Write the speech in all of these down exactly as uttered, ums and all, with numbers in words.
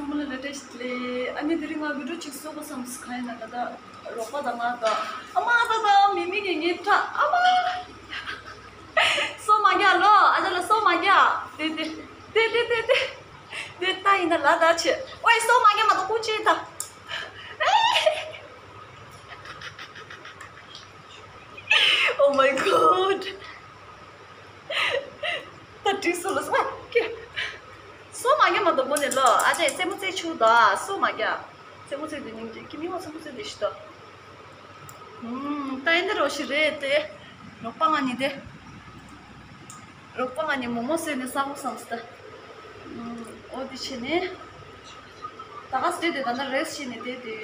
ཚང་མ་ལ་བཀྲ་ཤིས་བདེ་ལེགས། ཨ་ནི་དེ་རིང་ང་བི་ཌིའོ་གཅིག་བཟོ་དགོས་བསམ་སོང་། གང་ཡིན་ན་ད་ལྟ་རོགས་པ་དང་ང་དང་། ཨ་མ་ད་ད་མི་མི་གི་ངའི་ཕྲ། ཨ་མ་སོ་མ་རྒྱག་ལོ། ཨ་ཅག་ལ་སོ་མ་རྒྱག་དེ་དེ་དེ་དེ་དེ་དེ་ད་ཡིན་ན་ལ་ད་ཆེ། ཨོའི་སོ་མ་རྒྱག་མ་གཏོགས་སྐུ་ཅི་ད། Oh my god. ད་དྲིས་སོ་ལ་སོ་ཀེ། སོ་མ་རྒྱག་མ་གཏོགས་མོ་ནས་ལོ། ཨ་ཅེ་རྩེད་མོ་རྩེ་ཆུག་ད་སོ་མ་རྒྱག་རྩེད་མོ་རྩེ་དེ་ནིང་ཀེ་མི་བ་རྩེད་མོ་རྩེ་དེ་ཤི་ད། ད་ཨེ་འདི་རོ་ཤི་རེད་དེ། རོགས་པ་ང་ནི་དེ། རོགས་པ་ང་ནི་མོ་མོ་བཟོས་ནས་ཟ་དགོས་བསམ་སྟེ། ཨོ་དེ་བྱས་ནས། ད་ག་སེ་དེ་ད་ལྟ་རེས་བྱས་ནས་དེ་དེ་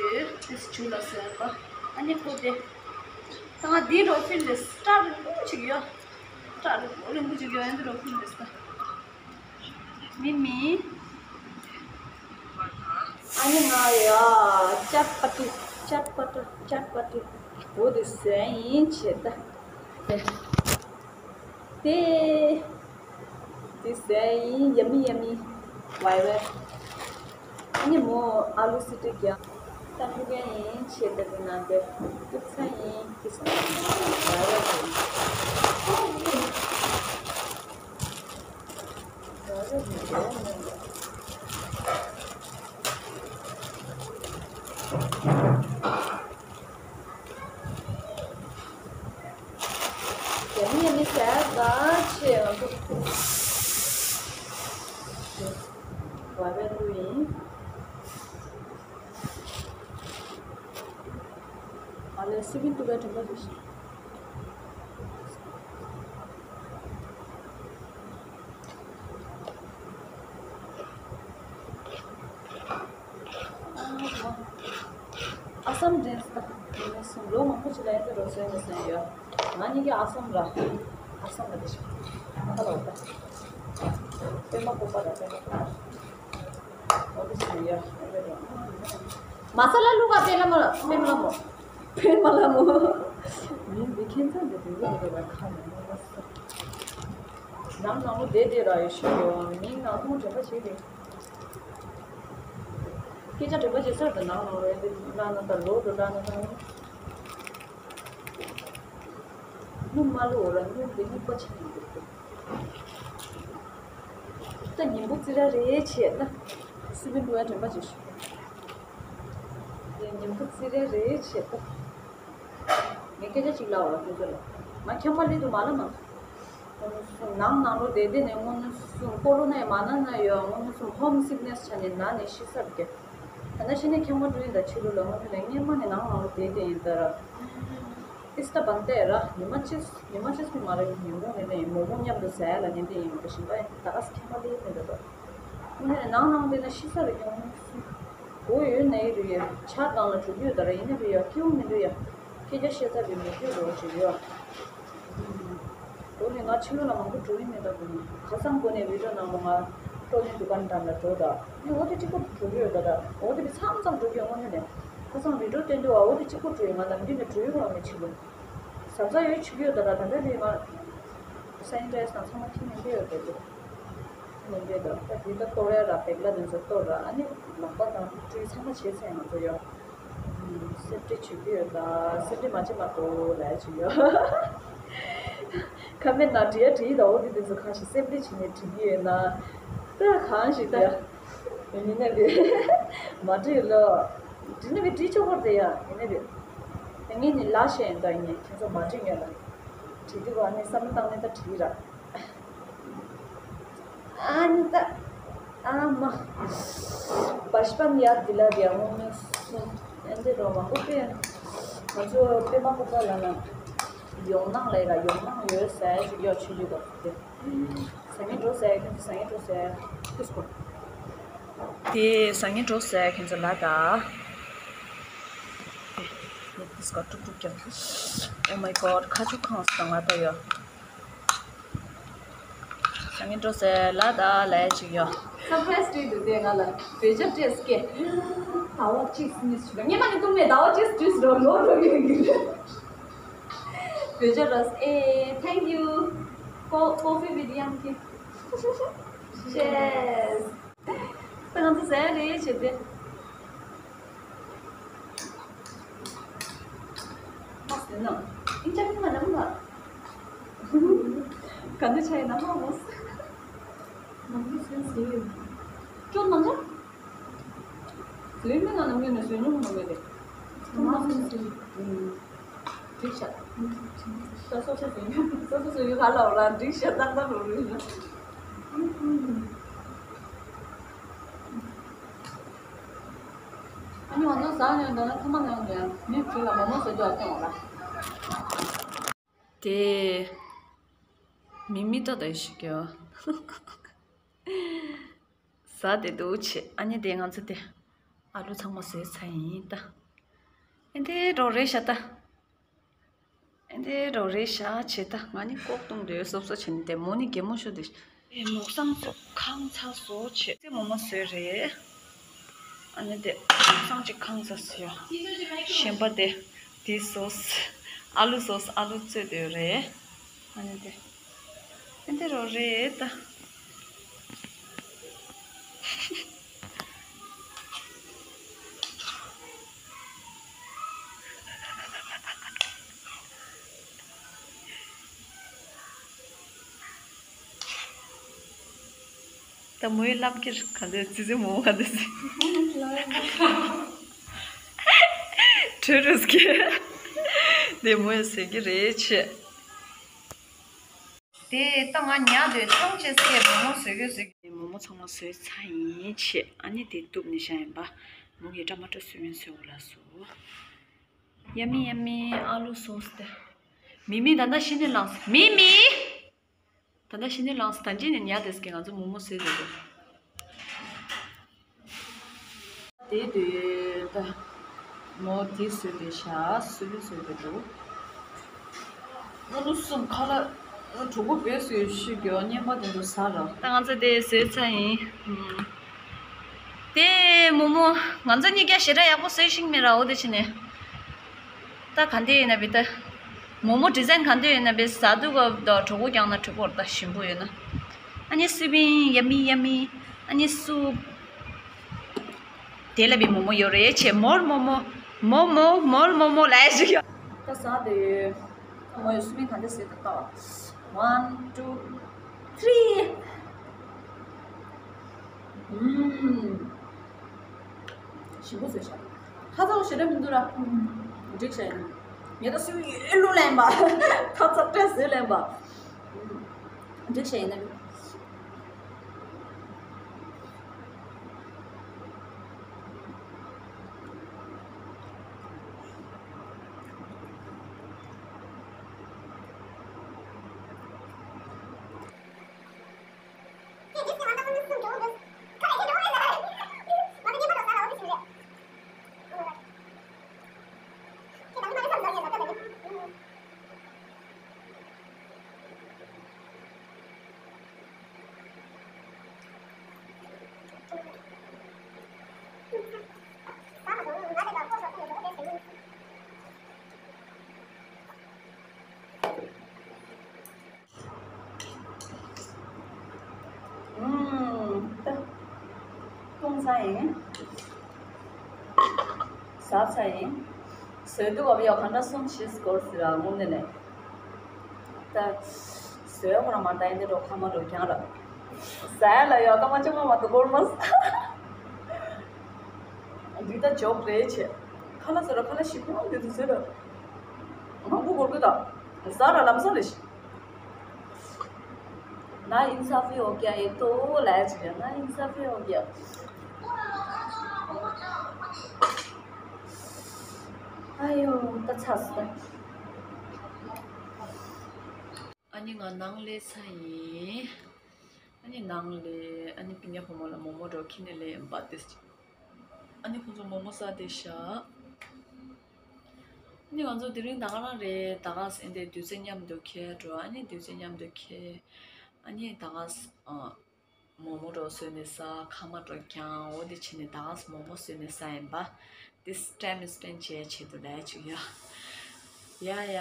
དེ་སུ་ཆུ་ལ་ཟེར་པ། ཨ་ནི་ཁོ་དེ། ད་ང་དེ་རོ་ཕིལ་ལེ་སི་སྐྲ་རིང་པོ་ཅིག་ཡོད། སྐྲ་རིང་པོ་རིང་པོ་ཅིག་ཡོད། ཨེ་འདི་རོ་ཕིལ་ལེ་སི་ད། མི་མི། ཨ་ནི་ང་ཡ་ཅཊ་པ་ཏི། ཅཊ་པ་ཏི། ཅཊ་པ་ཏི། འོ་དེ་བཟོས་ཡིན་བྱས་ད། དེ་དེ་བཟོས་ཡིན། ཡ་མི་ཡ་མི། ཝའི་ཝའི། ཨ་ནི་མོ་ཨ་ལུ་སི་ཏི་རྒྱ། ད་ཕུ་གན་ཡིན་བྱས་ད། དེ་ནང་དེ་ཏུ་ཚ་ཡིན། དེ་བཟོས་ཡིན། ཝའི་ཝའི། ཨ་ལས་སི་པིན་ཏུ་ག་དྲན་པ་བྱེད་ཤིག་ཨ་སམ་འདྲེན་ས། ཡིན་ན་སུ་ལོ་མང་པོ་ཅིག་ལ་ཡན་དུ་རོ་སོན་ནས་སོན་ཡོད། ང་གཉིས་ཀྱི་ཨ་སམ་ར། ཨ་སམ་ར་དེ་ཞིག་ཁ་ལ་འོ་ད། པད་མ་ཀོ་པ་ར་པད་མ་ཀོ་པ། འོ་དེ་ཞིག་ཡོད། མ་ས་ལ་ལུག་ག་པད་ལ་མོ། པད་མ་ལ་མོ། པད་མ་ལ་མོ། མིང་འདི་ཁྱེད་ཚང་གི་འདི་འདི་འདི་ལ་ཁ་ལ་མོ་ལ་ས། ནང་ནང་ལོ་བསྡད་བསྡད་ར་ཡོད་ཤི་ཡོད། མིང་ནང་ཐུང་དྲན་པ་བྱེད་དེ། སྐད་ཆ་དྲི་བ་བྱེད་སར་དུ་ནང་ནང་རེད་དེ་ལ་ན་ད་ལོ་དུ་ལ་ན་ད་ནུ་མ་ལོ་ར་ནུ་དེ་ནུ་པ་ཆེ་ནི་འདུག་དེ། ད་ཉིན་པོ་རྩི་ར་རེད་བྱས་ན་སུ་བི་འགྲོ་ཡ་དྲན་པ་བྱེད་ཤོག་དེ་ཉིན་པོ་རྩི་ར་རེད་བྱས་ད། ངས་སྐད་ཆ་གཅིག་ལབ་པ་ཁྱོད་ཚོ་ལ། ང་ཁྱམས་པ་སླེབས་དུ་མ་ལ་མ། ནང་ནང་ལོ་བསྡད་བསྡད་ནས་དངོས་གནས་སུ་ཀོ་རོ་ན་ཡི་མ་ན་ན་ཡོད། དངོས་གནས་སུ་ཧོམ་སིག་ནེས་ཆ་ནས་ན་ནས་ཤི་ས་རྒྱ། ད་ན་ཤི་ནས་ཁྱམས་པ་འགྲོ་ཡིན་ད་ཕྱི་རུ་ལ་དངོས་གནས་ལ་སྔན་མ་ནས་ནང་ནང་ལོ་བསྡད་བསྡད་ཡིན་ད་ར། ཨིས་ད་བན་ཏེ་ར་ཉི་མ་གཅིག་ཉི་མ་གཅིག་མ་ར་ཡིན་ཉིན་གུང་ནས་ནས་མོ་མོ་མཉམ་དུ་ཟ་ཡ་ལ་ནས་བསྡད་ཡིན་མ་ར་ཞིང་པ་ཡིན་ད་ག་ས་ཁྱམས་པ་སླེབས་ཡིན་ད་ར། དངོས་གནས་ནང་ནང་བསྡད་ན་ཤི་ས་རེད་ཀྱང་། སྒོ་ཡོད་ནའི་རེད་ཡ། ཆ་སྒང་ལ་འགྲོ་གི་ཡོད་ད་ར། ཡིན་ན་རེད་ཡ། སྐྱིད་པོ་མི་འདུག་ཡ། སྐད་ཆ་བཤད་ས་རེད་མི་འདུག་རོགས་བྱེད་ཡོད། འོ་ནི་ང་ཕྱི་ལོགས་ལ་མང་པོ་འགྲོ་གི་མེད་ད་དགོས་ནི། ཁ་སང་དགོས་ནས་བི་ཌིའོ་ནང་ལ་ང་ཀྲོ་ནི་དུ་ཀན་འགྲམ་ལ་འགྲོ་ད། ནི་འོ་དེ་གཅིག་པོ་འགྲོ་གི་ཡོད་ད་ད། འོ་དེ་མཚམས་མཚམས་འགྲོ་གི་ཡོད་དངོས་གནས་ནས། ཁ་སང་བི་ཌིའོ་སྟོན་དུས་ཨ་འོ་དེ་གཅིག་པོ་འགྲོ་ཡོད། ང་ནམ་རྒྱུན་ནས་འགྲོ་ཡོད་རང་ནས་ཕྱི་ལོགས། གཟབ་གཟབ་ཡོད་བྱེད་ཀྱི་ཡོད་ད་ར། ད་ལྟ་ནི་ང་སེ་ནི་ཊའི་ཛར་དང་ཚང་མ་ཁྱེར་ནས་འདི་ཡོད་རེད་དེ། ནི་འདི་ད་ད་འདི་ད་གཏོར་ཡ་ར་བེག་ལ་ནི་ཚོ་གཏོར་ར། ཨ་ནི་ལག་པ་དང་ཁྲུས་ཚང་མ་བྱས་ཚར་ང་ཚོ་ཡོད། སེབ་ཊི་བྱེད་ཀྱི་ཡོད་ད། སེབ་ཊི་མ་བྱེད་མ་གཏོགས་ལས་བྱེད་ཡོད། ཁ་མེད་ན་བྲིས་ཡ་བྲིས་ད། འོ་དེ་དེ་ཚོ་གང་ཞིག་སེབ་ཊི་བྱེད་ནས་བྲིས་ཀྱི་ཡོད་ན། ད་གང་ཞིག་ད། ཡིན་ནི་རེད། མ་བྲིས་ལོ། བྲིས་ནི་རེད། བྲིས་ཆོག་པར་དེ་ཡ་ཡིན་ནི་རེད། ངས་ནི་ལ་ཤེས་ཡིན་ད། ཡིན་ནི་ཁྱེད་ཚོ་མ་བྲིས་ངས་ལ། བྲིས་དུས་བ་ནི་བསམ་བློ་བཏང་ནས་ད་བྲིས་ར། ཨ་ནི་ད། ཨ་མ། བ་ཤི་པམ་ཡ་དི་ལ་དི་ཡ་མོ་མི་སུ། ཨན་ཏེ་རོ་མ་ཨོ་ཀེ། ང་ཚོ་པད་མ་ཀོ་པ་ལ་ན། ཡོང་སྣང་ལ་ཡ་ར་ཡོང་སྣང་ཡོད་ཟེར་ཞིག་ཡོད་ཆུ་ཡོད་པ་དེ། ཟ་ངེ་འགྲོ་ཟེར་ཁྱོད་ཟ་ངེ་འགྲོ་ཟེར། ཏིས་ཀོ། དེ་ཟ་ངེ་འགྲོ་ཟེར་ཁྱོད་ཚོ་ལ་ད། དེ་ཏིས་ཀོ་ཀྲུག་ཀྲུག་ཀྱང་། Oh my god། ཁ་ཆུ་ཁང་སང་ང་ད་ཡོད། ཟ་ངེ་འགྲོ་ཟེར་ལ་ད་ལས་ཅིག་ཡོད། སར་པ་རའི་སི་སྤྲད་འདུག་དེ་ང་ལ་བེ་ཅ་སྤྲད་སྐད། ཟླ་བ་གཅིག་སྨིས་ཞུ་ལ་ངས་མ་ནི་ཏུང་མེད་ཟླ་བ་གཅིག་སྤྲད་རོ་ལོ་རོ་ཡོད་གི་རེད། བེ་ཅ་ར་ཨེ། Thank you. Co- coffee with yam tea. Cheers. ད་ང་ ཟས་རེད་བྱས་ཏེ། མ་ཟས་ན་ཨིན་ཅག་མི་མ་འདྲ་མོ་ལ། ག་འདི་ཆ་ཡིན་ན་མ་མོ་ཟས། ནམ་རྒྱུན་ཟས་ཟས་ཡོད། ཅོ་ནང་ཆ། ཟས་མི་ན་ནམ་རྒྱུན་ནས་ཟས་མྱོང་མ་མེད་དེ། མ་ཟས་ཟས་ཡོད། འགྲིག་ཤག་ད་སོ་སོ་ཟས་ཉོ། སོ་སོ་ཟས་ཉོ་ག་ལ་འོ་ལ་འགྲིག་ཤག་ཏག་ཏག་རུ་རུ་ཡིན་ན། ཨ་ནི་ང་ཚོ་ཟ་ཉོ་འདོད་ན་ཁ་མ་ཉོ་ཉོ་ཡང་མི་བྱེད་ལ་མོག་མོག་ཟ་རྒྱུ་ཨ་ཐོང་བ་ལ། དེ་མི་མི་ཏོ་ཏོ་ཞིག་གི། ཟ་དེ་འདུག་བྱེད། ཨ་ནི་དེ་ང་ཚོ་དེ་ཨ་ལུ་ཚང་མ་ཟོས་ཚར་ཡིན་ད། ཨེ་འདི་རོགས་རེད་ཤག་ད། ཨེ་འདི་རོགས་རེད་ཤག་བྱེད་ད། ང་ནི་ལྐོག་གཏོང་འདོད་སོབ་སོ་བྱེད་ནི་དེ་མོ་ནི་གད་མོ་ཤོར་དེ། ཨེ་མོག་སང་ཚོ་ཁང་ཚ་བཟོ་བྱེད་དེ་མོ་མོ་ཟོས་རེད། ཨ་ནི་དེ་མོག་སང་ཅིག་ཁང་ཚ་ཟོས་ཡོད། གཞན་པ་དེ་དེ་སོས། ཨ་ལུ་སོས་ཨ་ལུ་བཙོས་དེ་རེད། ཨ་ནི་དེ། ཨེ་འདི་རོགས་རེད་ད། ད་མོའི་ལབ་ཀྱི་ག་འདོད་ཙི་ཙི་མོ་ག་འདོད་ཙི། གྲོས་རུས་ཀྱི། དེ་མོས་ཟེར་གྱི་རེད་བྱས། དེ་ད་ང་ཉལ་དུས་ཐང་ཆད་སྐད་མོག་མོག་ཟོས་གི་ཟོས་གི། མོག་མོག་ཚང་མ་ཟོས་ཚར་ཡིན་བྱས། ཨ་ནི་དེ་གཏུབ་ནས་བཞག་ཡིན་པ། མོ་གི་ཊ་མ་ཊོ་སུ་ཡིན་ཟོས་འོ་ལ་སོ། ཡ་མི་ཡ་མི་ཨ་ལུ་སོས་ཏེ། མི་མི་ད་ལྟ་ཤི་ནས་ལངས་སོ། མི་མི། ད་ལྟ་ཤི་ནས་ལངས་སོ། ད་ཅི་ནས་ཉལ་དེས་ཀྱི་ང་ཚོ་མོག་མོག་ཟོས་དེ་འདུག་དེ་དུས་ད་མོ་དེ་བཟོས་ཏེ་ཤ་སུ་ལུ་བཟོས་ཏེ་འདུག་ཨ་ལུ་གསུམ་ཁ་ལག་གྲོགས་པོ་བེད་སུ་ཤི་རྒྱོ་བརྙན་པ་དེ་ཚོ་ཟ་ར། ད་ང་ཚོ་དེ་བཟོས་ཚར་ཡིན། དེ་མོག་མོག་ང་ཚོ་གཉིས་ཀ་ཞེ་དྲག་ཡག་པོ་བཟོས་ཤིང་མེད་ར། འོ་དེ་ཕྱིན་ནས་ད་ག་འདྲ་ཡིན་ན་བི་ད། མོག་མོག་ཌི་ཛའིན་ག་འདྲ་ཡིན་ན་བི་ཟ་དུས་སྐབས་ད་གྲོགས་པོ་རྒྱག་ན་གྲོགས་པོར་ད་ཞིམ་པོ་ཡོད་ན། ཨ་ནི་སུ་བིན་ཡ་མི་ཡ་མི། ཨ་ནི་སུ། དེ་ལ་བི་མོག་མོག་ཡོད་རེད་བྱས། མོར་མོག་མོག་མོག་མོག་མོར་མོག་མོག་ལ་ཡ་ཞིག་ཡོད། ད་ཟ་དེ། མོ་ཡོད་སུ་བིན་ག་འདྲ་ཟེར་ད་ལྟ་བ། One, two, three. ཞིམ་པོ་བཟོས་ཤག་ཁ་ཚ་བོ་ཞེ་དྲག་མི་འདུག་ར། འགྲིག་ཤག་ཡིན་ན། ངས་ད་སུ་ཡོད་ལུགས་ལེན་པ། ཁ་ཚ་སྤྲད་ཟོས་ལེན་པ། འགྲིག་ཤག་ཡིན་ན། ཨུམ། ད། བཏུང་ཚར་ཡིན། ཟ་ཚར་ཡིན། ཟོས་དུས་བབ་ཡོད་གང་འདྲ་གསུམ་བཞི་སྐོར་ཟེར་ར་ངུ་ནས་ནས། ད། ཟོས་ཁོ་རང་མ་ད་ཡིན་དེ་འགྲོ་ཁ་མ་འགྲོ་ཀྱང་ར། ཟ་ཡ་ལ་ཡོད་ཀ་མ་ཅུང་མ་མ་དུ་སྐོར་མ་ཟ། འདི་ད་ཇོག་རེད་བྱས། ཁ་ལག་ཟེར་ར་ཁ་ལག་ཞིག་ཁོ་རང་འདི་དུ་ཟེར་ར། མང་པོ་སྐོར་གི་ད། ཟ་ར་ལམ་སང་རེད་ཤི། ना इंसाफी हो गया, ये तो लाया चुका ना इंसाफी हो गया। आयो, त छ स। ཨ་ནི་ང་ནང་ལས་ཚར་ཡིན། ཨ་ནི་ནང་ལས་ཨ་ནི་སྤུན་ཀྱག་བུ་མོ་ལ་མོག་མོག་འགྲོ་ཁྱི་ནས་ལས་ཡིན་པ་དེ། ཨ་ནི་ཁོང་ཚོ་མོག་མོག་ཟ་བསྡད་ཤག་ཨ་ནི་ང་ཚོ་དེ་རིང་ད་ག་རང་རེད། ད་ག་ཨེ་འདྲའི་དུས་ཚོད་མཉམ་དུ་འཁྱེར་འགྲོ། ཨ་ནི་དུས་ཚོད་མཉམ་དུ་འཁྱེར། ཨ་ནི་ད་ག་ཨ། མོག་མོག་འགྲོ་བཟོས་ནས་ཟ། ཁ་མ་འགྲོ་ཀྱང་འོ་དེ་བྱས་ནས་ད་ག་མོག་མོག་བཟོས་ནས་ཟ་ཡིན་པ། This time spend བྱས་བྱེད་དུ་ལས་བཅུག་ཡ། ཡ་ཡ།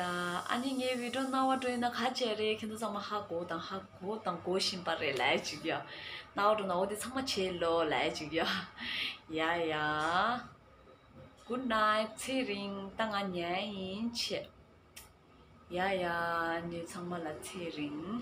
ཨ་ནི་ངའི་བི་ཌིའོ་རྣ་བ་འགྲོ་ཡིན་ན་ག་བྱས་རེད། ཁྱེད་ཚོ་ཚང་མ་ཧ་གོ་དང་ཧ་གོ་དང་གོ་བཞིན་པ་རེད་ལབ་ཡ་ཅིག་ཡ། རྣ་བ་འགྲོ་ན་འོ་དེ་ཚང་མ་བྱེད་ལོ་ལབ་ཡ་ཅིག་ཡ། ཡ་ཡ། Good night. ཚེ་རིང་། ད་ང་ཉལ་ཡིན་ཆེ། ཡ་ཡ། ནི་ཚང་མ་ལ་ཚེ་རིང་།